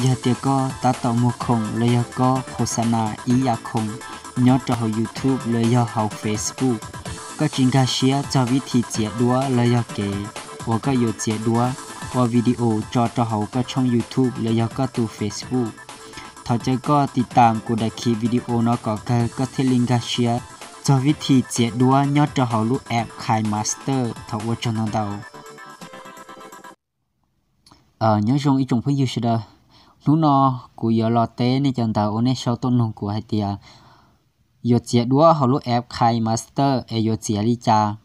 Yog tias koj tab tom muag khoom los yog koj khos xa nas ib yam khoom nyob rau hauv YouTube los yog hauv Facebook, koj tsis nkag siab txog vib thi txiav duab los yog kev uas koj yuav txiav duab ua video tso rau hauv koj tshooj YouTube los yog koj tus Facebook, thov caw koj tiv tam kuv daim khiv video no kom kawg koj thiaj li nkag siab txog vib thi txiav duab nyob rau hauv lub app KineMaster. Thov ua tsaug ntau ntau. Nyob zoo ib tsoom phooj ywg sawv daws, hnub no kuv yuav los teb nej cov ntawv uas nej sau tuaj nug kuv hais tias yuav txiav duab hauv lub app KineMaster es yuav txiav li cas.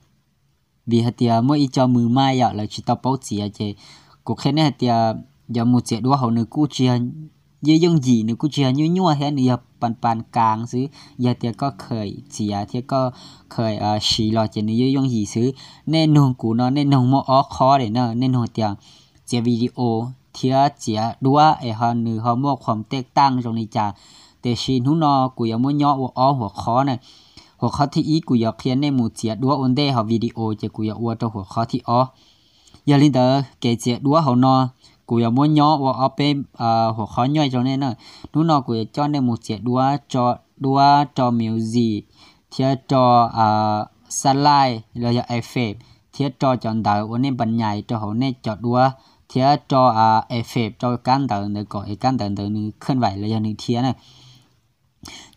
Vim hais tias muaj ib co mws maij yom, lawv tsis tau paub txiav ces kuv qhia nej hais tias yog mus txiav duab hauv nws kuj tsis yog yooj yim, nws kuj tsis yog nyuaj nyuaj thiab, nws yog pas pas kas xwb. Yog tias koj kheem txiav thiab koj kheem siv los ces nws yooj yooj yim xwb. Nej nug kuv no nej nug muaj ob qhov li na, nej nug tias txiav video thiab txiav duab es ho nws ho muaj qhuas tej taaj zoo li cas. Tiam sis hnub no kuv yuav muab nyob ua ob huam qhov na. Huam qhov thib ib kuv yuav qhia nej mus txiav duab ua ntej hauv video ces kuv yuav ua rau huam qhov thib ob. Yog li ntawd kev txiav duab hauv no kuv yuav muab nyob ua ob peb huam qhov nyuaj rau nej na. Hnub no kuv yuav coj nej mus txiav duab, tso duab rau music thiab rau xab laij los yog effect thiab rau cov ntawv uas nej npas nyais rau hauv nej cov duab thiab rau effect rau kab ntawv ntawd kom es kab ntawv ntawd nws khwj vais los yog nws dhia na.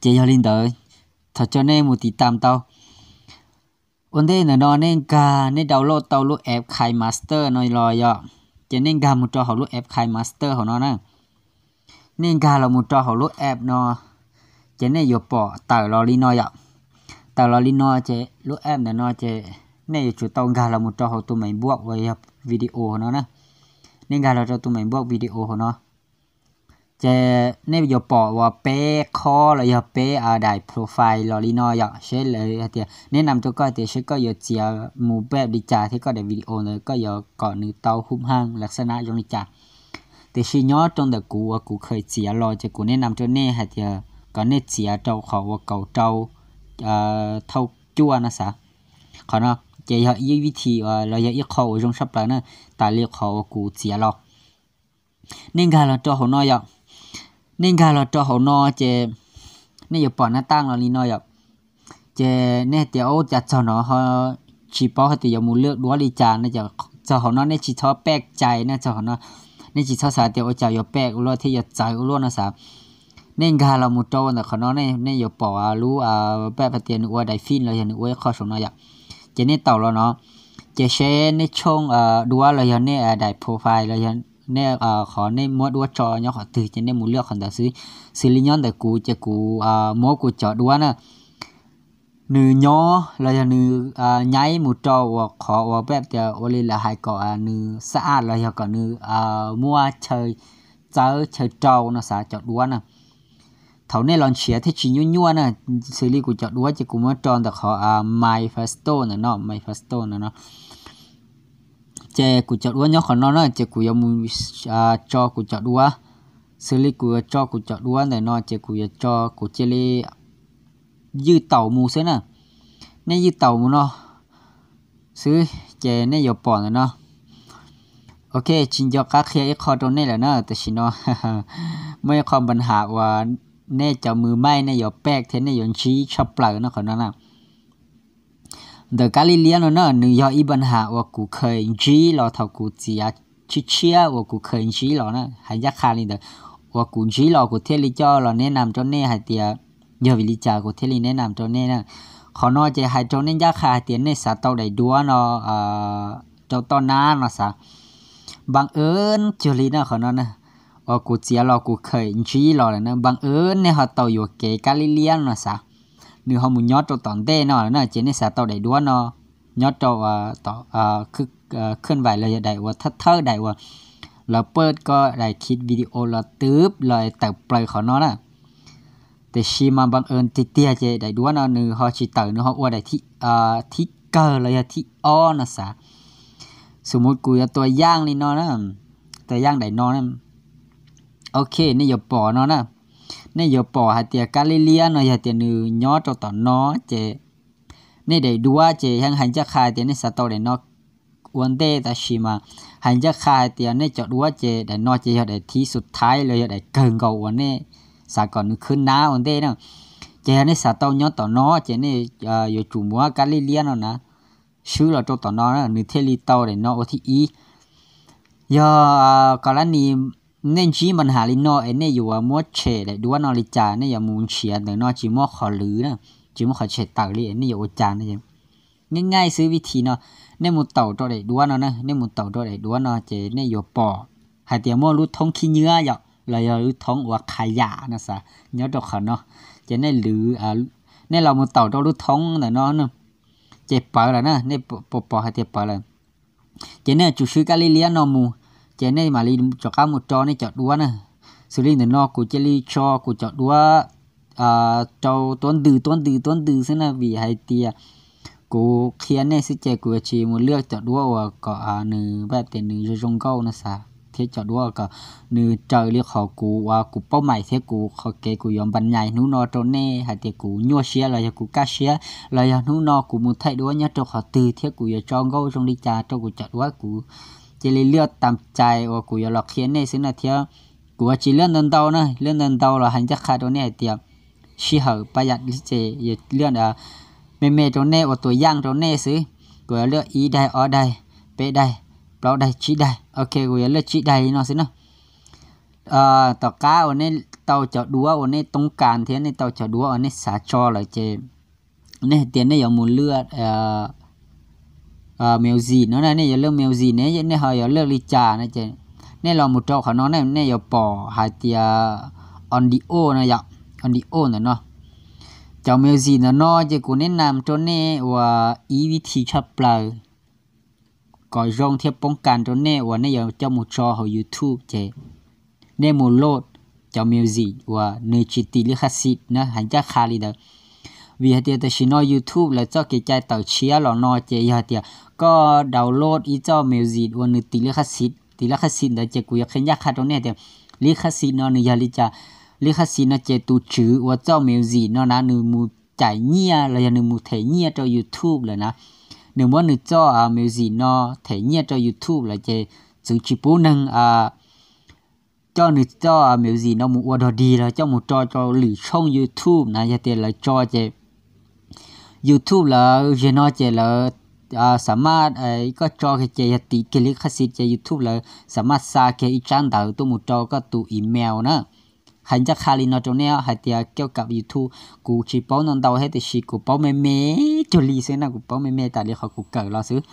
Ces yog li ntawd, thov caw nej mus tiv tam tau. Ua ntej ntawm no nej nkag, nej download tau lub app KineMaster no los yom, ces nej nkag mus rau hauv lub app KineMaster hauv no na. Nej nkag los mus rau hauv lub app no, ces nej yuav pom tawm los li no yom. Tawm los li no ces lub app ntawm no ces nej yuav tsum tau nkag los mus rau hauv tus maiv npuaj uas yog video hauv no na. Nej nkag los rau tus maiv npuaj video hauv no, ces nej yuav pom uas peb qhov los yog peb daim profile los li no yom, seb lawv hais tias neb nam rau koj tias seb koj yuav txiav mus peb li cas thiab koj daim video ntawd koj yuav kom nws tau hub haj las xab nab zoo li cas. Tiam sis nyob rau ntawm kuv uas kuv kheem txiav los ces kuv neb nam rau nej hais tias kom nej txiav rau qhov uas kaum rau thauj cuaj no xav. Qhov no ces yog ib vib thi los yog ib qho uas zoo tshaj plaws na, tas li qhov uas kuv txiav los. Nej nkag los rau hauv no yom. Nej nkag los rau hauv no ces nej yuav pom nab taj los li no yom. Ces nej hais tias ub, cas txog no ho tsis paub hais tias yuav mus lwaj duab li cas no ces txog hauv no nej tsis txhob peb cai na, txog hauv no nej tsis txhob xav tias ua cas yuav peb ua luaj thiab yuav txawv ua luaj no xav. Nej nkag los mus rau ntawm qhov no, nej yuav pom lub peb hais tias nws ua daim film los yog nws ua ib qho saum no yom. Ces nej taum los no, ces seb nej tshooj duab los yog nej daim profile los yog nej qhov nej muab duab tso nyob qhov twg ces nej mus lwaj qhov ntawd xwb. Xws li nyob ntawm kuv ces kuv muab kuv cov duab na, nws nyob los yog nws nyaib mus rau uas qhov uas peb tias ua li lawv hais kom nws xab aj los yog kom nws muaj chaw txawb chaw rau no xav cov duab na. Thaum nej los nrhiav thiaj tsis nyuaj nyuaj na. Xws li kuv cov duab ces kuv muab tso ntawm qhov My Photo ntawm no, My Photo ntawm no. Ces kuv cov duab nyob qhov no na, ces kuv yuav mus tso kuv cov duab. Xws li kuv yuav tso kuv cov duab ntawm no ces kuv yuav tso, kuv cia li ywj taum mus xwb na. Nej ywj taum mus no xwb ces nej yuav pom ntawm no. Ok, tsis nco qab qhia ib qho rau nej lawm na, tam sim no muaj ib qho npa nham uas nej cov mws maij nej yuav peb thiab nej yuav ntsib tshaj plaws no qhov no na. Ntawm kab lib liab no na, nws yog ib npa nham uas kuv kheev ntsib los thaum kuv txiav tshiab tshiab uas kuv kheev ntsib los na, hais ncaj qha li ntawd. Uas kuv ntsib los kuv thiaj li coj los neb nam rau nej hais tias yog vim li cas kuv thiaj li neb nam rau nej na. Qhov no ces hais rau nej ncaj qha hais tias nej xav tau daim duab no rau toj nab no xav. Npa ev cuag li na qhov no na, uas kuv txiav los kuv kheev ntsib los lawm na, npa ev nej ho tau yuam kev kab lib liab no xav. Nws ho mus nyob rau tom ntej no lawm na, ces nej xav tau daim duab no nyob rau tom khwj vais los yog daim uas thawj thawj daim uas lawv pawj koj daim khiv video los twb los tawm plaws qhov no na. Tiam sis mas npa ev tiag tiag ces daim duab no nws ho tsis tawm, nws ho ua daim thib kawg los yog thib ob no xav. Xus mus kuv yuav tua yaj li no na, tua yaj daim no na. Ok, nej yuav pom no na. Nej yuav pom hais tias kab lib liab no yog tias nws nyob rau tom no ces nej daim duab ces yeej hais ncaj qha tias nej xav tau daim no ua ntej, tab sis mas hais ncaj qha hais tias nej cov duab ces daim no ces yog daim thib xus thaib los yog daim kawg nkaus uas nej xav kom nws khwb nab ua ntej na. Ces yog nej xav tau nyob tom no ces nej yuav tsum muab kab lij liab no na swb los rau tom no na, nws thiaj li tau daim no ua thib ib. Yog koj lab nis nej ntsib npa nham li no es nej yuav muab tshem daim duab no li cas, nej yuav mus nrhiav ntawm no tsis muaj qhov lwv na, tsis muaj qhov tshem tawm li, nej yuav ua cas no? Nyaij nyaij xwb vib thim no, nej mus taum rau daim duab no na, nej mus taum rau daim duab no ces nej yuav pom hais tias muaj lub thoob khib nyiab yom, los yog lub thoob uas qha yam no xav nyob rau qhov no. Ces nej lwv, nej los mus taum rau lub thoob ntawm no, ces pawv lawm na, nej pom hais tias pawv lawm. Ces nej tsum swb kab lij liab no mus, ces nej mam li rov qab mus tso nej cov duab na. Xws li ntawm no kuv cia li tso kuv cov duab rau tuab ntws tuab ntws tuab ntws xwb na, vim hais tias kuv qhia nej xwb ces kuv yuav tsis mus lwaj cov duab uas kom nws, tias nws zoo zoo nkauj no xav, thiab cov duab kom nws raws li qhov kuv uas kuv paub mais thiab kuv qhov kev kuv yuav npa nyais hnub no rau nej hais tias kuv nyuaj siab los yog kuv kaj siab los yog hnub no kuv mus thaij duab nyob rau qhov twg thiab kuv yuav tso nkauj zoo li cas rau kuv cov duab. Kuv cia li lwaj tas cai uas kuv yuav los qhia nej xwb na thiab. Kuv yuav tsis lwaj ntau ntau na, lwaj ntau ntau los hais ncaj qha rau nej hais tias sij hawm pab yam li ces lwaj me me rau nej ua tus yaj rau nej xwb. Kuv yuav lwaj ib daig ob daig peb daig plaub daig tsib daig, ok kuv yuav lwaj tsib daig li no xwb na. Tom qab uas nej tau cov duab uas nej toob kas thiab nej tau cov duab uas nej xav tso lawm ces nej hais tias nej yuav mus lwaj music no na, nej yuav lwaj music ne, nej ho yuav lwaj li cas no ces nej los mus rau qhov no ne, nej yuav pom hais tias audio no yom, audio ntawm no. Cov music ntawm no ces kuv neb nam rau nej uas ib vib thim tshaj plaws kom zoo thiab poob kas rau nej uas nej yuav coj mus tso hauv YouTube ces nej mus load cov music uas nws tsis tiv lij khab xis na, hais ncaj qha li ntawd. Vim hais tias tam sim no YouTube lawv txoj kev cai tawm tshiab los no ces yog hais tias koj download ib txoj music uas nws tiv lij khab xis, tiv lij khab xis ntawd ces kuv yuav qhia ncaj qha rau nej tias lij khab xis no nws yog li cas. Lij khab xis no ces tus tswv uas txoj music no na nws mus cais nyiaj los yog nws mus them nyiaj rau YouTube lawm na. Nws muab nws txoj music no them nyiaj rau YouTube lawm ces txwv tsis pub neeg coj nws txoj music no mus ua dog dig los coj mus tso rau lwm tshooj YouTube na, yog tias lawv tso ces YouTube lawv zem no ces lawv xam maj, koj tso kiag ces yog tiv kiag lij khab xis ces YouTube lawv xam maj xa kiag ib tsab ntawv tuaj mus rau koj tus email na. Hais ncaj qha li no rau nej hais tias koj kam YouTube, kuv tsis paub ntau ntau thiab tiam sis kuv paub me me cuag li xwb na, kuv paub me me tas li qhov kuv kawm los xwb.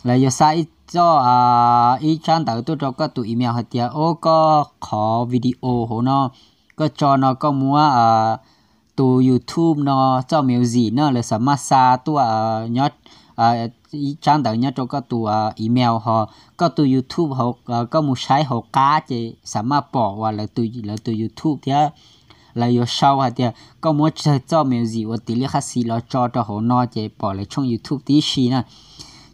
Lawv yuav xa ib txoj, ib tsab ntawv tuaj rau koj tus email hais tias o koj qhov video hauv no koj tso no koj muab tus YouTube no txoj music no lawv xam maj xa tuaj nyob ib tsab ntawv nyob rau koj tus email ho koj tus YouTube hauv, koj mus saib hauv qab ces xam maj pom uas lawv tus YouTube thiab lawv yuav sau hais tias koj muab tsawg txoj music uas tiv lij khab xis los tso rau hauv no ces pom lawv tshooj YouTube tib si na.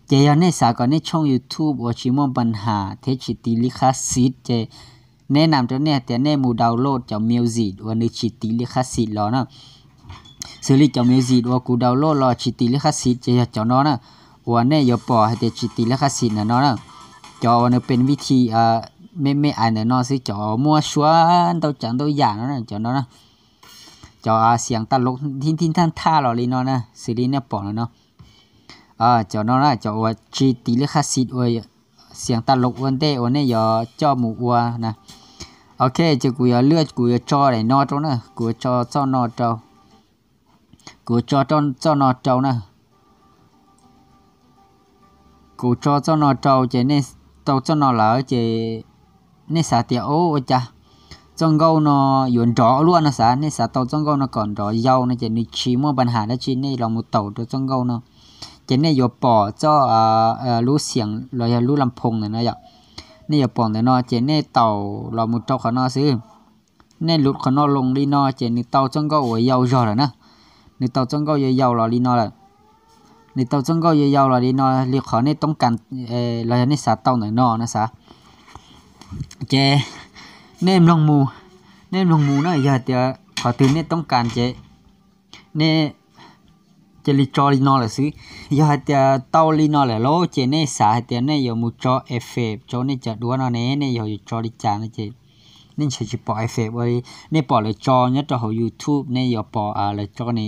Ces yog nej xav kom nej tshooj YouTube uas tsis muaj npa nham thiab tsis tiv lij khab xis ces neb nam rau nej hais tias nej mus download cov music uas nws tsis tiv lij khab xis los na. Xws li cov music uas kuv download los tsis tiv lij khab xis ces yog cov no na, uas nej yuav pom hais tias tsis tiv lij khab xis ntawm no na. Cov uas nws pes vib thim me me ais ntawm no xwb, cov muaj suab ntau tsav ntau yam no, cov no na, cov xiav taj lov thib thib thaj thaj los li no na, xws li nej pom no no. Cov no na cov uas tsis tiv lij khab xis uas xiav taj lov ua ntej uas nej yuav coj mus ua na. Ok, ces kuv yuav lwaj kuv yuav tso daim no rau na, kuv yuav tso txoj no rau, kuv yuav tso txoj no rau na. Kuv tso txoj no rau ces nej tau txoj no lawm ces nej xav tias o ua cas txoj nkauj no yuav nrov luaj no xav, nej xav tau txoj nkauj no kom nrov yau no ces nws tsis muaj npa nham dab tsi, nej los mus taum rau txoj nkauj no ces nej yuav pom txoj lub xiam los yog lub las phoos ntawm no yom. Nej yuav pom ntawm no ces nej taum los mus rau qhov no xwb. Nej lub qhov no loo li no ces nws tau txoj nkauj uas yau zog lawm na. Nws tau txoj nkauj yau yau los li no lawm. Nws tau txoj nkauj yau yau los li no li qhov nej toob kas los yog nej xav tau ntawm no no xav. Ces nej mloog mus, nej mloog mus na, yog tias qhov twg nej toob kas ces nej Cia li tso li no lawm xwb. Yog hais tias tau li no lawm lauj, ces nej xav hais tias nej yuav mus tso effect rau nej cov duab no ne, nej yog yuav tso li cas no ces nej ntshe tsis pom effect ua li. Nej pom lawv tso nyob rau hauv YouTube, nej yuav pom lawv tso ne,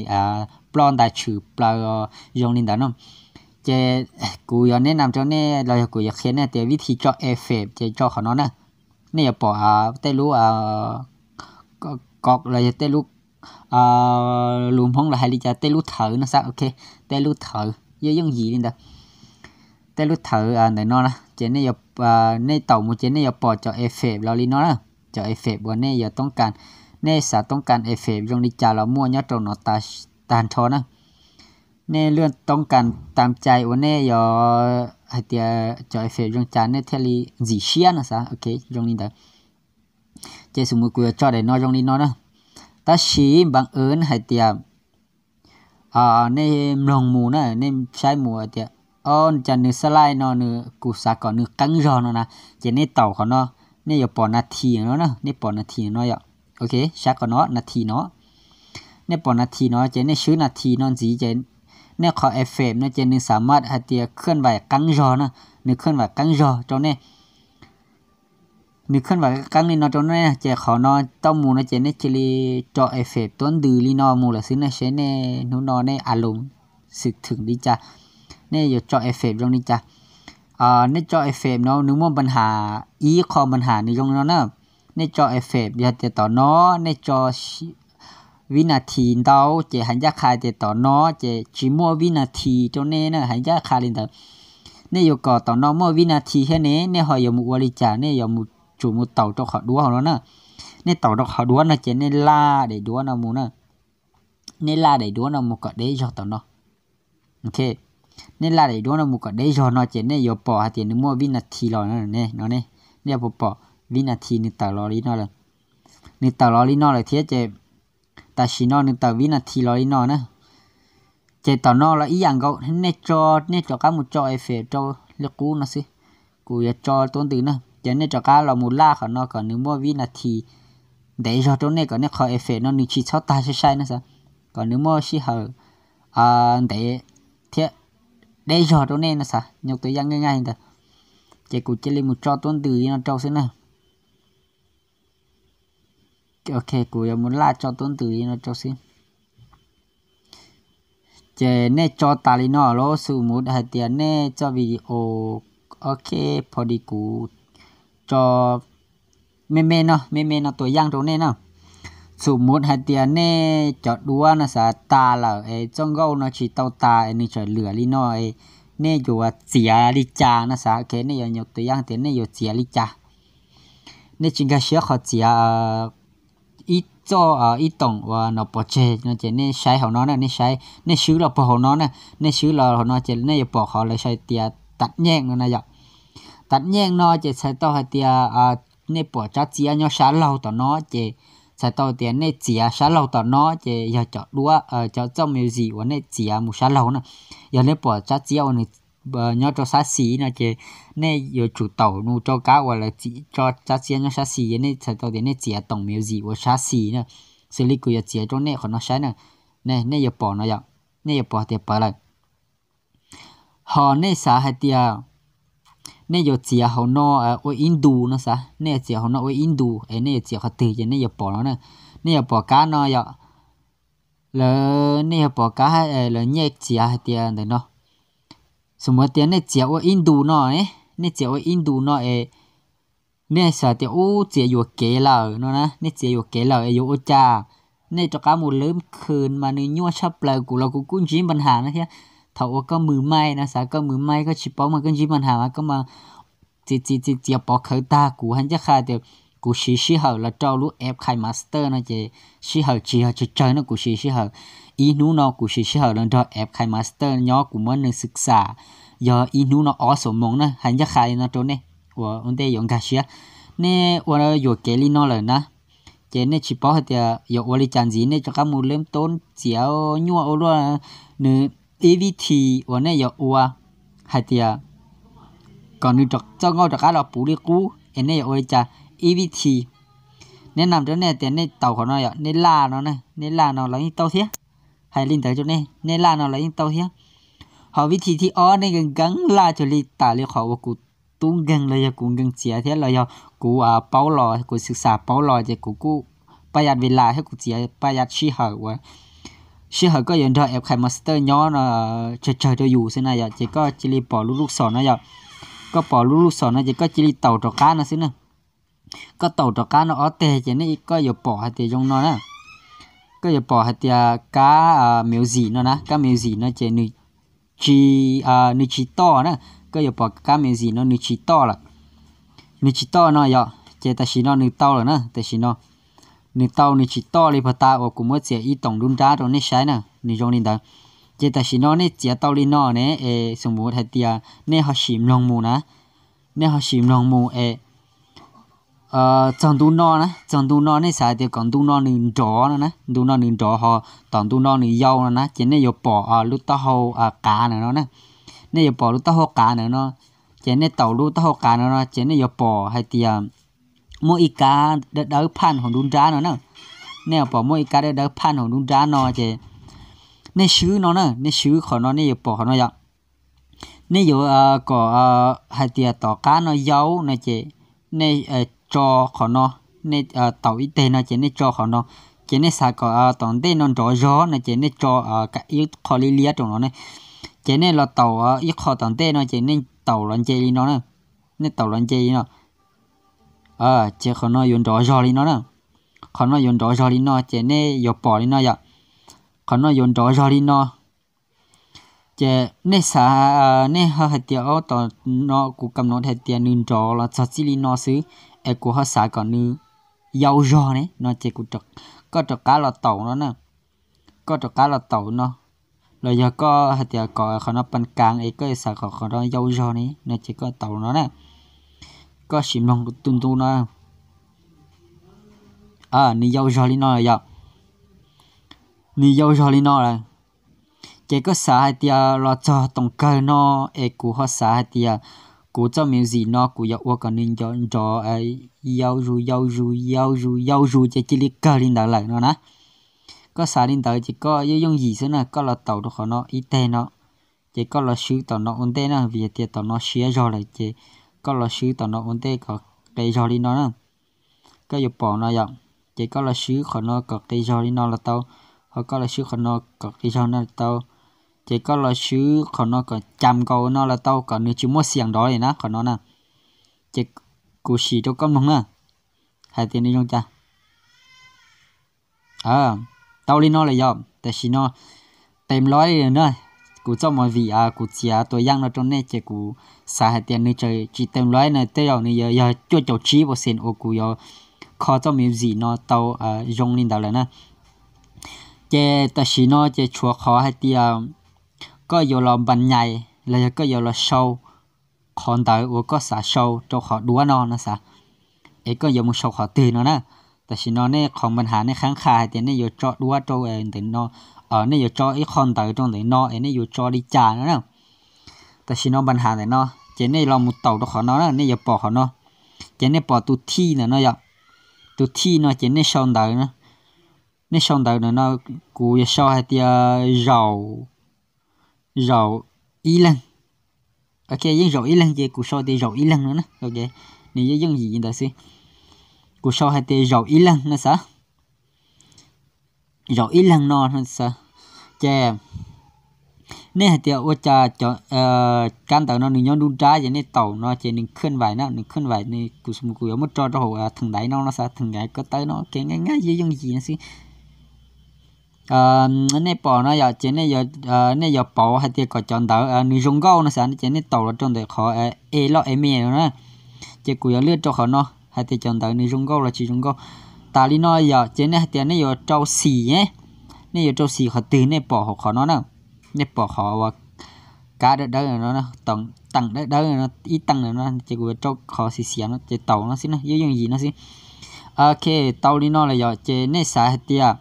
ploj ntais tshwm plaws zoo li ntawd no. Ces kuv yuav neb nam rau nej los yog kuv yuav qhia nej tias vib thi tso effect ces tso qhov no na. Nej yuav pom tej lub, ko los yog tej lub, lus Hmoob lawv hais li cas, tej lub thawv no xav, ok, tej lub thawv yooj yooj yim li ntawd. Tej lub thawv ntawm no na ces nej, nej taus mus ces nej yuav pom cov effect los li no na. Cov effect uas nej yuav toob kas, nej xav toob kas effect zoo li cas los muaj nyob rau no tag nrho na. Nej lub toob kas tam cai uas nej yuav hais tias cov effect zoo cas nej thiaj li ntxim siab no xav, ok, zoo li ntawd. Ces xu mus kuv yuav tso daim no zoo li no na. Tab sis npam wb hais tias nej mloog mus na, nej saib mus tias, o, cas nws xab laij no nws, kuv xav kom nws qeeb zog no na, ces nej taus qhov no, nej yuav pom nas this no na, nej pom nas this no yom. Ok, saib qhov no, nas this no. Nej pom nas this no ces nej swb nas this no ntxiv ces nej qhov effect no ces nws xam maj hais tias khwj vais qeeb zog na, nws khwj vais qeeb zog rau nej. Nws khwj vais qeeb li no rau nej ces qhov no tau mus no ces nej cia li tso effect tuab ntws li no mus lawm xwb na, seb nej hnub no nej a lus xwm thwm li cas, nej yuav tso effect zoo li cas. Nej tso effect no nws muaj npa has, ib qho npa has nws zoo no na. Nej tso effect yog tias tom no nej tso vib nas this ntau ces hais ncaj qha tias tom no ces tsis muaj vib nas this rau nej na, hais ncaj qha li ntawd. Nej yuav kom tom no muaj vib nas this thiab ne, nej ho yuav mus ua li cas, nej yuav mus, tsum mus taus rau qhov duab hauv no na. Nej taus rau qhov duab no ces nej laj daim duab no mus na. Nej laj daim duab no mus kom deb zog tom no. Ok, nej laj daim duab no mus kom deb zog no ces nej yuav pom hais tias nws muaj vib nas this los no ne. Nej yuav pom vib nas this nws tawm los li no lawm. Nws tawm los li no lawm thiab ces tam sim no nws tawm vib nas this los li no na. Ces tom no los ib yam nkaus, nej tso, nej rov qab mus tso effect rau li qub no xwb. Kuv yuav tso tuab ntws na, ces nej rov qab los mus laj qhov no kom nws muaj vib nas this ntev zog rau nej, kom nej qhov effect no nws tsis txhob tag sai sai na xav, kom nws muaj sij hawm ntev thiab deb zog rau nej no xav, nyuj tua yaj nqaij nqaij li ntawd. Ces kuv cia li mus tso tuab ntws li no rau xwb na. Ok, kuv yuav mus laj tso tuab ntws li no rau xwb. Ces nej tso tas li no lawm, xu mus hais tias nej txoj video, ok, pho di kuv tso me me no, me me no tua yaj rau nej na. Xu mus hais tias nej cov duab no xav tas lawm es txoj nkauj no tsis tau tas es nws tseem lwam li no, nej yuav txiav li cas no xav, ok, nej yuav nyuj tua yaj tias nej yuav txiav li cas. Nej tsis nkag siab qhov txiav ib txoj, ib toom uas no pov tseg no ces nej saib hauv no na, nej saib, nej swb los pog hauv no na, nej swb los hauv no ces nej yuav pom qhov lawv sau tias tam nyeej no na yom. Tam nyeej no ces txhais tau hais tias nej pom tsab txiab nyob sab laug tom no ces txhais tau tias nej txiav sab laug tom no ces yog cov duab, cov txoj music uas nej txiav mus sab laug na. Yog nej pom tsab txiab uas nws nyob rau sab xis no ces nej yuav tsum taus mus rau kab uas lawv tso tsab txiab nyob sab xis, nej txhais tau tias nej txiav toom music uas sab xis na. Xws li kuv yuav txiav rau nej qhov no saib na, nej yuav pom no yom, nej yuav pom tias pawv lawm. Ho nej xav hais tias nej yuav txiav hauv no ua ib ntus no xav, nej yuav txiav hauv no ua ib ntus es nej yuav txiav qhov twg ces nej yuav pom no na. Nej yuav pom kab no yom, lawv, nej yuav pom kab lawv nyij txiav hais tias ntawm no. Xu mus tias nej txiav ua ib ntus no, nej txiav ua ib ntus no es nej xav tias ub txiav yuam kev lawm no na, nej txiav yuam kev lawm es yuav ua cas? Nej rov qab mus lwb khw mas nws nyuaj tshaj plaws, kuv los kuv kuj ntsib npa has no thiab. Thaum uas koj mus mai no xav, koj mus mai koj tsis paub mas koj ntsib npa has mas koj mas txiav txiav txiav txiav pov khawv tag, kuv hais ncaj qha tias kuv siv sij hawm los rau lub app KineMaster no ces sij hawm tsis yog tsawg tsawg no, kuv siv sij hawm ib hnub no kuv siv sij hawm los nrog app KineMaster nyob, kuv muab nws xwm xam yog ib hnub no ob xuab moos na, hais ncaj qha li no rau nej uas ua ntej yuav nkag siab. Nej ua yuam kev li no lawm na, ces nej tsis paub hais tias yuav ua li cas ntxiv, nej rov qab mus lwb toob txiav nyuaj ua luaj. Nws ib vib thi uas nej yuav ua hais tias kom nws txoj nkauj rov qab los puv li qub es nej yuav ua li cas? Ib vib thi, nej nam rau nej tias nej taus qhov no yom, nej laj no, nej laj no los yeej tau thiab. Hais li ntawd rau nej, nej laj no los yeej tau thiab. Ho vib thib thib ob nej nkees nkees laj cuag li tas li qhov uas kuv tub nkeeg los yog kuv nkeeg txiav thiab los yog kuv paub los kuv xwm xam paub los ces kuv kuj paj yaj ve las thiab kuv txiav paj yaj sij hawm uas sij hawm koj yuav nrog app KineMaster nyob no tsawg tsawg rau yus xwb na yom, ces koj cia li pom lub lub xom no yom. Koj pom lub lub xom no ces koj cia li taus rov qab no xwb na. Koj taus rov qab no ob teg ces nej koj yuav pom hais tias zoo no na. Koj yuav pom hais tias kab music no na, kab music no ces nws tsis, nws tsis toj na. Koj yuav pom kab music no nws tsis toj lawm. Nws tsis toj no yom, ces tam sim no nws tau lawm na, tam sim no nws tau, nws tsis toj li puag ta uas kuv muab txiav ib toom nruab nrab rau nej saib na, nws zoo li ntawd. Ces tam sim no nej txiav tau li no ne es xu mus hais tias nej ho sim mloog mus na, nej ho sim mloog mus es txog ntu no na, txog ntu no nej xav hais tias kom ntu no nws nrov no na, ntu no nws nrov ho tom ntu no nws yau no na, ces nej yuav pom lub taub hau qav ntawm no na. Nej yuav pom lub taub hau qav ntawm no, ces nej taus lub taub hau qav ntawm no ces nej yuav pom hais tias muaj ib kab dawb dawb phaj hauv nruab nrab no na. Nej yuav pom muaj ib kab dawb dawb phaj hauv nruab nrab no ces nej swb no na, nej swb qhov no nej yuav pom qhov no yom. Nej yuav kom hais tias tom qab no yau no ces nej tso qhov no, nej taus ib teg no ces nej tso qhov no, ces nej xav kom tom ntej no nrov zog no ces nej tso ib qho liab liab rau no ne. Ces nej los taus ib qho tom ntej no ces nej taus los nce li no na, nej taus los nce li no. Ces qhov no yuav nrov zog li no na, qhov no yuav nrov zog li no ces nej yuav pom li no yom. Qhov no yuav nrov zog li no. Ces nej xav, nej ho hais tias o tom no kuv kam no hais tias nws nrov los txog txij li no xwb, es kuv ho xav kom nws yau zog ne no ces koj rov qab los taus no na. Koj rov qab los taus no, los yog koj hais tias kom qhov no pas kav es koj yuav xav kom qhov no yau zog ne no ces koj taus no na. Koj sim mloog tu ntu no, nws yau zog li no lawm yom. Nws yau zog li no lawm. Ces koj xav hais tias los txog toom kawg no es kuv ho xav hais tias kuv txoj music no kuv yuav ua kom nws nrov yau zus yau zus yau zus yau zus ces cia li kawg li ntawd lawm no na. Koj xav li ntawd ces koj yooj yooj yim xwb na, koj los taus rau qhov no ib teg no, ces koj los swb tom no ua ntej na, vim hais tias tom no siab zog lawm ces koj los swb tom no ua ntej kom qis zog li no na. Koj yuav pom no yom, ces koj los swb qhov no kom qis zog li no los tau, ho koj los swb qhov no kom qis zog no los tau, ces koj los swb qhov no kom cas nkaus no los tau kom nws tsis muaj xiam nrov li na qhov no na. Ces kuv sim rau koj mloog na, hais tias nws zoo cas. Tau li no lawm yom, tam sim no tes lov li na. Kuv txoj movie kuv txiav tua yaj no rau nej ces kuv xav hais tias nws tsis tes lov na, tej zaum nws yog cuaj caum tsib percent uas kuv yuav kho txoj music no tau zoo li ntawd lawm na. Ces tam sim no ces tshuav qhov hais tias koj yuav los npas nyais los yog koj yuav los sau qhov ntawd uas koj xav sau rau qhov duab no no xav, es koj yuav mus sau qhov twg no na. Tam sim no nej qhov npas has nej qhab qha hais tias nej yuav tso duab rau ntawm no, nej yuav tso ib qho ntawd rau ntawm no es nej yuav tso li cas no na. Tam sim no npas has ntawm no, ces nej los mus taus rau qhov no na, nej yuav pom qhov no, ces nej pom tus thij ntawm no yom. Tus thij no ces nej sau ntawv, nej sau ntawv ntawm no, kuv yuav sau hais tias zaum, zaum ib leeg. Ok, yeej zaum ib leeg ces kuv sau tias zaum ib leeg no na. Nws yeej yooj yim li ntawd xwb. Kuv sau hais tias zaum ib leeg no xav, zaum ib leeg no xav. Ces nej hais tias ua cas cov kab ntawv no nws nyob nruab nrab ces nej taus no ces nws khwj vais na, nws khwj vais, kuv yuav muab tso rau hauv theem ntaiv no no xav, theem ntaiv ko taw no, ok, nyob nyob yooj yooj yim no xwb. Nej pom no yom, ces nej yuav pauv hais tias kom cov ntawv nws zoo nkauj no xav, ces nej taus los rau ntawm qhov e loj e me no na. Ces kuv yuav lwaj rau qhov no hais tias cov ntawv nws zoo nkauj los tsis zoo nkauj. Tas li no yom, ces nej hais tias nej yuav rau xim, nej yuav rau xim qhov twg nej pom hauv qhov no na. Nej pom qhov uas kab dawb dawb no, teem dawb dawb no, ib teem no, ces kuv yuav rau qhov xim xiav no ces taus no xwb na, yooj yooj yim no xwb. Ok, tau li no lawm yom, ces nej xav hais tias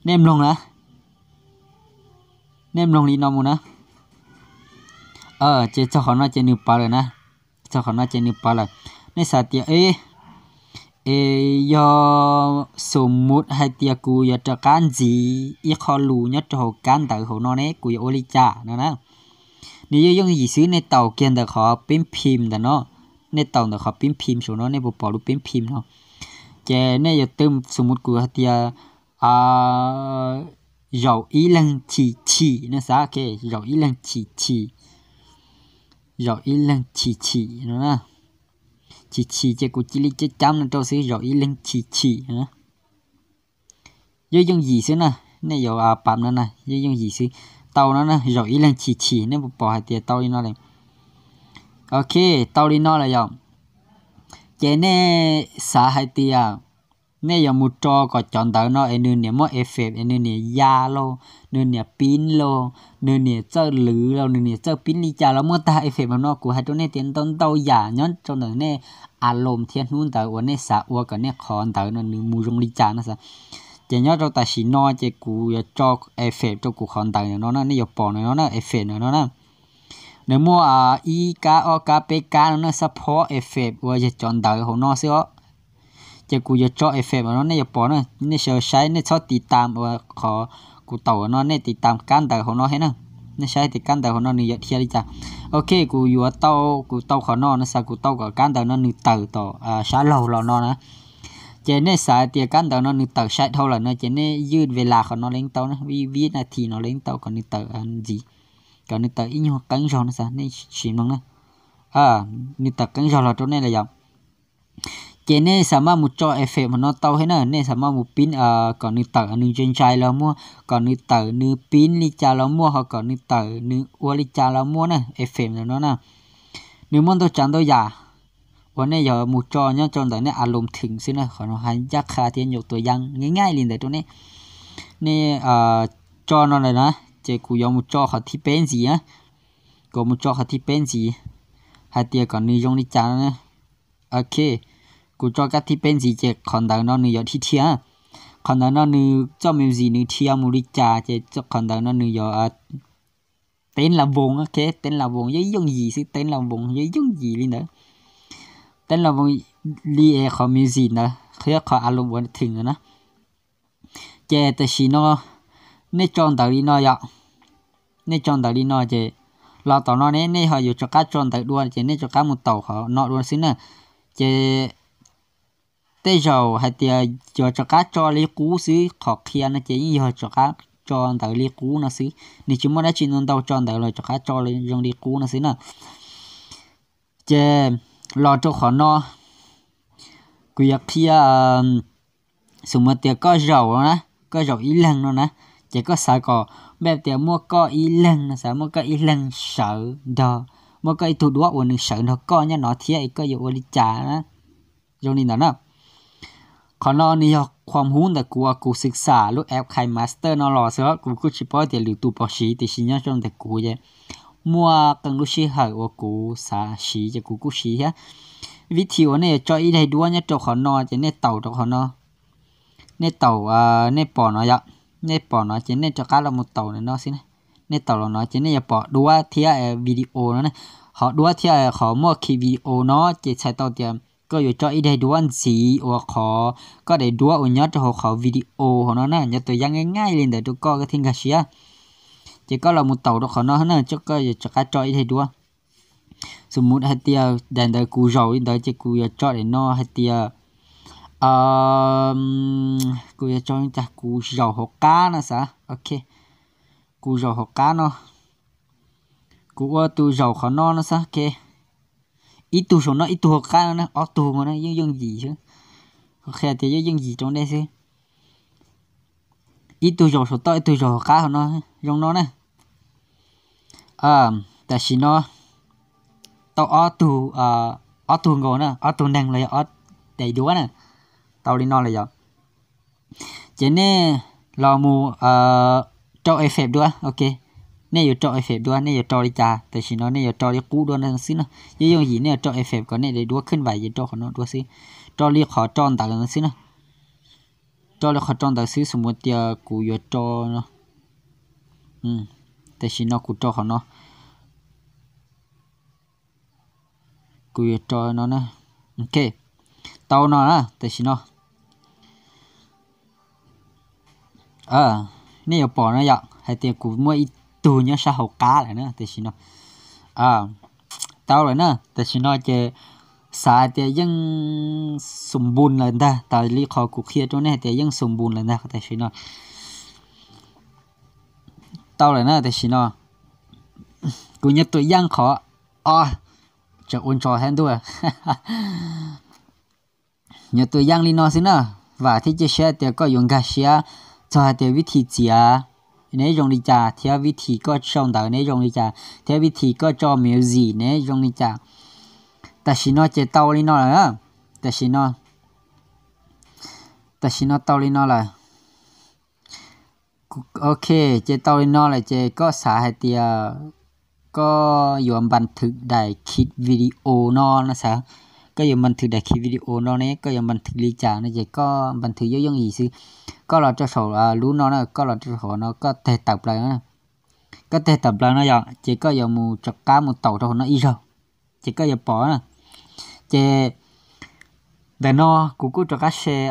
nej mloog na, nej mloog li no mus na. Ces txog qhov no ces nws pawv lawm na. Txog qhov no ces nws pawv lawm. Nej xav tias e, Es yog xus mus hais tias kuv yuav rov qab ntxiv ib qho lus nyob rau hauv kab ntawv hauv no ne, kuv yuav ua li cas no na? Nws yeej yooj yim xwb, nej taus kiag ntawm qhov pib phim ntawm no, nej taus ntawm qhov pib phim saum no, nej puas pom lub pib phim no? Ces nej yuav tw, xus mus kuv hais tias zaum ib leeg chim chim no xav, zaum ib leeg chim chim, zaum ib leeg chim chim no, chim chim ces kuv cia li cab cab no rau xwb, zaum ib leeg chim chim. Yeej yooj yim xwb na, nej yuav pam no na, yeej yooj yim xwb. Tau no na, zaum ib leeg chim chim, nej puas pom hais tias tau li no lawm? Ok, tau li no lawm yom. Ces nej xav hais tias nej yuav mus tso kom cov ntawv no es nws niam muaj effect es nws niam ya lauj, nws niam pib lauj, nws niam txawj lwv lauj, nws niam txawj pib li cas los muaj tag effect hauv no. Kuv hais rau nej tias ntau ntau yam nyob rau ntawm nej a loos thiab hnub ntawd uas nej xav ua kom nej qhov ntawv no nws mus zoo li cas no xav. Ces nyob rau tam sim no ces kuv yuav tso effect rau kuv qhov ntawv no na, nej yuav pom no na, effect no na. Nws muaj ib kab ob kab peb kab no na, support effect uas yog cov ntawv hauv no xwb os. Ces kuv yuav tso effect no nej yuav pom na, nej sawv saib, nej txhob tiv tam uas qhov kuv taus no, nej tiv tam kab ntawv hauv no thiab na. Nej saib tias kab ntawv hauv no nws yuav dhia li cas. Ok, kuv yuav tau, kuv tau qhov no no xav, kuv tau kom kab ntawv no nws tawm tom sab laug los no na. Ces nej xav tias kab ntawv no nws tawm sai dhau lawm no ces nej ywj ves las qhov no leej tau na, ib vib nas this no leej tau kom nws tawm ntxiv, kom nws tawm ib nyuag qeeb zog no xav, nej sim mloog na. Nws tawm qeeb zog los rau nej lawm yom. Ces nej xav maj mus tso effect hauv no tau thiab na, nej xav maj mus pib kom nws tawm nws ntshai ntshai los muaj, kom nws tawm nws pib li cas los muaj, ho kom nws tawm nws ua li cas los muaj na, effect ntawm no na. Nws muaj ntau tsav ntau yam uas nej yuav mus tso nyob rau ntawm nej a loos theem xwb na, qhov no hais ncaj qha thiab nyuam tuas yaj nyaij nyaij li ntawd rau nej. Nej tso no lawm na, ces kuv yuav mus tso qhov thib peb ntxiv na. Kuv mus tso qhov thib peb ntxiv, hais tias kom nws zoo li cas no. Ok, kuv tso kab thib peb ntxiv ces qhov ntawv no nws yuav dhia dhia. Qhov ntawv no nws txoj music nws dhia mus li cas ces qhov ntawv no nws yuav teeb la voos, ok, teeb la voos yeej yooj yim xwb, teeb la voos yeej yooj yim li ntawd. Teeb la voos li es qhov music ntawd thiab qhov a loos ua theem ntawd na. Ces tam sim no nej tso ntawv li no yom, nej tso ntawv li no ces los tom no ne nej ho yuav rov qab tso ntawv dua ces nej rov qab mus taus qhov no dua xwb na. Ces tej zaum hais tias yuav rov qab tso li qub xwb, qhov qhia no ces yeej yog rov qab tso ntawv li qub no xwb, nws tsis muaj dab tsi ntau ntau, tso ntawv los rov qab tso zoo li qub no xwb na. Ces los rau qhov no, kuv yuav qhia, xus mus tias koj zaum na, koj zaum ib leeg no na, ces koj xav kom npaj tias muaj koj ib leeg no, xav muaj koj ib leeg sawv nrog, muaj koj ib tug duab uas nws sawv nrog koj nyob no thiab es koj yuav ua li cas na. Zoo li ntawd na. Qhov no nws yog qhuam hub ntawm kuv uas kuv xwm xam lub app KineMaster no los xwb, kuv kuj tsis paub tias lwm tus puas siv, tiam sis nyob rau ntawm kuv ces muaj qee lub sij hawm uas kuv xav siv ces kuv kuj siv thiab. Vib thim uas nej yuav tso ib daim duab nyob rau qhov no ces nej taus rau qhov no, nej taus, nej pom no yom, nej pom no ces nej rov qab los mus taus no xwb. Nej taus los no ces nej yuav pom duab thiab video no na. Qhov duab thiab qhov muaj khi video no ces txhais tau tias koj yuav tso ib daim duab ntxiv uas qhov koj daim duab uas nyob rau hauv qhov video hauv no na, nyob tus yaj nyaij nyaij li ntawd rau koj, koj thiaj nkag siab. Ces koj los mus taus rau qhov no na, koj yuav rov qab tso ib daim duab. Xus mus hais tias daim ntawd kuv zaum li ntawd ces kuv yuav tso daim no hais tias, kuv yuav tso cas kuv zaum hauv qab no xav, ok, kuv zaum hauv qab no, kuv ua tus zaum qhov no no xav, ok, ib tug saum no ib tug hauv qab no na, ob tug no na, yeej yooj yim xwb. Kuv qhia tias yeej yooj yim rau nej xwb. Ib tug zaum saum toj, ib tug zaum hauv qab hauv no, zoo no na. Tam sim no tau ob tug, ob tug nkaus na, ob tug neeg los yog ob daim duab na. Tau li no lawm yom. Ces nej los mus rau effect dua, ok. Nej yuav rau effect dua, nej yuav rau li cas? Tam sim no nej yuav rau li qub dua no xwb na. Yeej yooj yim, nej yuav rau effect kom nej daim duab khwj vais ces rau qhov no dua xwb. Rau li qhov rau ntawv no xwb na. Rau li qhov rau ntawv xwb, xus mus tias kuv yuav rau no. Tam sim no kuv rau qhov no. Kuv yuav rau no na. Ok. tau no na, tam sim no nej yuav pom no yom, hais tias kuv muaj ib tug nyob sab hauv qab lawm na, tam sim no tau lawm na, tam sim no ces xav hais tias yeej xum npus lawm ntag, tas li qhov kuv qhia rau nej hais tias yeej xum npus lawm ntag tam sim no. Tau lawm na tam sim no. Kuv nyuag tus yeej qhov, o, tseem ua ntso thiab ntuj. Nyuag tus yeej li no xwb na, vam thiab cia siab tias koj yuav nkag siab txog hais tias vib thim txiav neb zoo li cas thiab vib thim koj sau ntawv neb zoo li cas thiab vib thim koj tso music neb zoo li cas. Tam sim no ces tau li no lawm na, tam sim no, tam sim no tau li no lawm. Ok, ces tau li no lawm ces koj xav hais tias koj yuav npas thwm daim khiv video no no xav, koj yuav npas thwm daim khiv video no ne koj yuav npas thwm li cas no ces koj npas thwm yooj yooj yim xwb. Koj los rau saum lub no na, koj los rau saum no koj teg tawm plaws, koj teg tawm plaws no yom, ces koj yuav mus rov qab mus taus rau hauv no ib zaug, ces koj yuav pom na. Ces ntawm no kuv kuj rov qab share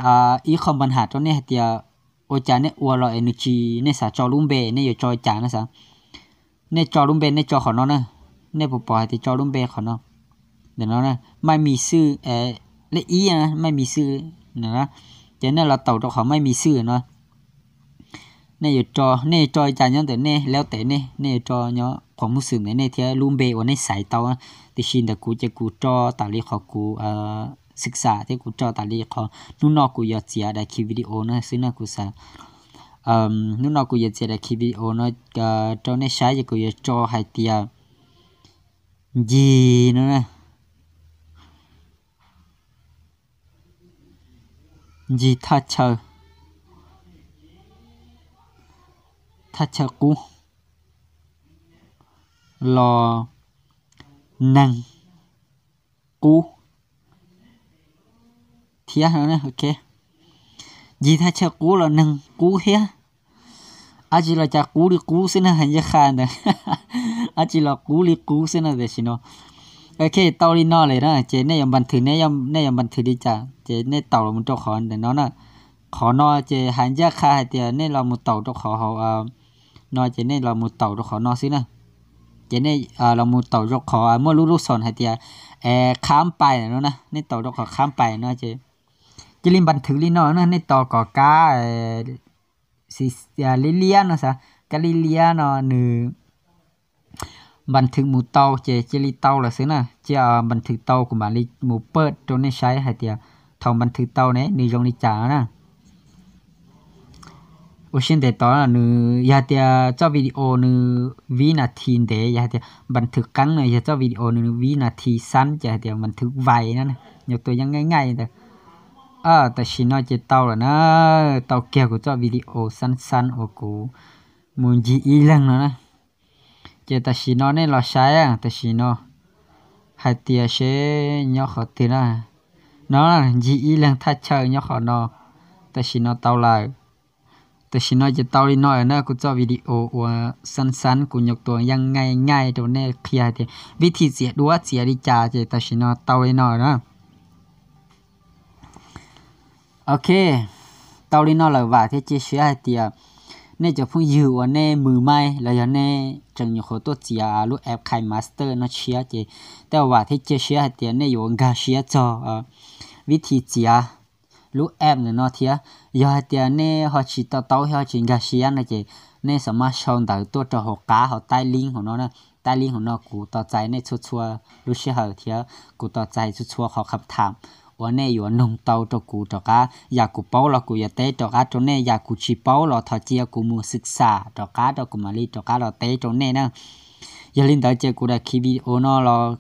ib qho npa nham rau nej hais tias ua cas nej ua los es nws tsis, nej xav tso lub npe nej yuav tso cas no xav. Nej tso lub npe nej tso qhov no na, nej puas pom hais tias tso lub npe qhov no, ntawm no, maj mis xwj, lej ib, maj mis xwj, ces nej los taus rau qhov maj mis xwj no. Nej yuav tso, nej tso li cas nyob ntawm nej lub tes nej, nej yuav tso nyob qhov muag xwm ntawm nej thiab lub npe uas nej xaiv tau. Tiam sis ntawm kuv ces kuv tso tas li qhov kuv xwm xam thiab kuv tso tas li qhov hnub no kuv yuav txiav daim khiv video no xwb na kuv xav. Hnub no kuv yuav txiav daim khiv video no rau nej saib ces kuv yuav tso hais tias ncig no na, ncig thaj chaw, thaj chaw qub los neeg qub thiab no, ok. Ncig thaj chaw qub los neeg qub thiab. Ab tsi los cas qub li qub xwb na, hais ncaj qha ntawd, ab tsi los qub li qub xwb na tam sim no. Ok, tau li no lawm na ces nej yuav npas thwm, nej yuav npas thwm li cas ces nej taus los mus rau qhov ntawm no na. Qhov no ces hais ncaj qha hais tias nej los mus taus rau qhov hauv no ces nej los mus taus rau qhov no xwb na. Ces nej los mus taus rau qhov muaj lub lub xom hais tias khab pais no na, nej taus rau qhov khab pais no ces cia li npas thwm li no na, nej tos kom kab liab liab no xav, kab liab liab no nws npas thwm mus tau ces cia li tau lawm xwb na, cia npas thwm tau kuv mam li mus pawj rau nej saib hais tias thaum npas thwm tau ne nws zoo li cas na. Ua siab ntev tod nws yog tias txoj video nws vib nas this ntev, yog hais tias npas thwm qeeb no yog txoj video nws vib nas this xab ces hais tias npas thwm vais na, nyuag tua yeej nqaij nqaij ntawd. Tam sim no ces tau lawm na, tau kiag kuv txoj video xab xab uas kuv mus ncig ib leeg no na. Ces tam sim no nej los saib tam sim no hais tias seb nyob qhov twg na. No ncig ib leeg thaj chaw nyob qhov no, tam sim no tau lawm. Tam sim no ces tau li no lawm na, kuv txoj video uas xab xab kuv nyuag tua yeej nqaij nqaij rau nej qhia hais tias vib thim txiav duab txiav li cas ces tam sim no tau li no lawm na. Ok, tau li no lawm vam thiab cia siab hais tias nej cov phooj ywg uas nej mws maij los yog nej tseem nyuam qhuav tuaj txiav lub app KineMaster no tshiab ces tej uas vam thiab cia siab hais tias nej yuav nkag siab txog vib thim txiav lub app ntawm no thiab. Yog hais tias nej ho tsis to taub ho tsis nkag siab no ces nej xam maj sau ntawv tuaj rau hauv qab hauv taib link hauv no na. Taib link hauv no kuv tos txais nej txhua txhua lub sij hawm thiab kuv tos txais txhua txhua qhov kham tham uas nej yuav noog tau rau kuv rov qab. Yam kuv paub los kuv yuav teb rov qab rau nej, yam kuv tsis paub los thov cia kuv mus xwm xam rov qab rau kuv mam li rov qab los teb rau nej na. Yog li ntawd ces kuv daim khiv video no los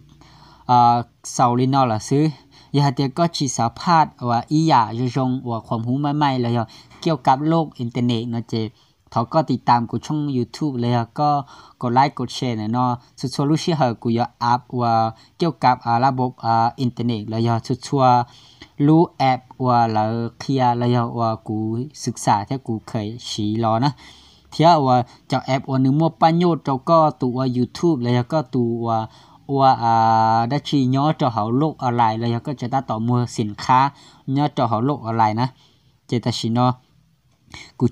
xaus li no lawm xwb. Yog hais tias koj tsis xav phaj uas ib yam zoo zoo uas qhuam hub maij maij los yog kiuj kab loj internet no ces thov koj tiv tam kuv tshooj YouTube los yog koj kaum like kaum share ntawm no. Txhua txhua lub sij hawm kuv yuav up uas kiuj kab lab bob internet los yog txhua txhua lub app uas lawv qhia los yog uas kuv xwm xam thiab kuv kheev siv los na, thiab uas cov app uas nws muaj paj nyuj rau koj tus ua YouTube los yog koj tus uas ua dab tsi nyob rau hauv lub online los yog koj tseem tab tom muag xim qhab nyob rau hauv lub online na. Ces tam sim no kuv,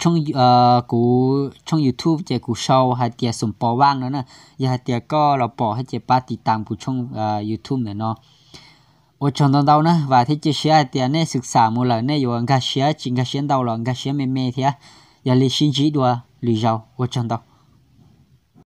kuv tshooj YouTube ces kuv sau hais tias Xum Pov Vaj no na. Yog hais tias koj los pom ces pab tiv tas kuv tshooj YouTube ntawm no. Ua tsaug ntau ntau na, vam thiab cia siab hais tias nej xwm xam mus lawm nej yuav nkag siab, tsis nkag siab ntau los nkag siab me me thiab. Yog li sib ntsib dua lwm zaus, ua tsaug ntau.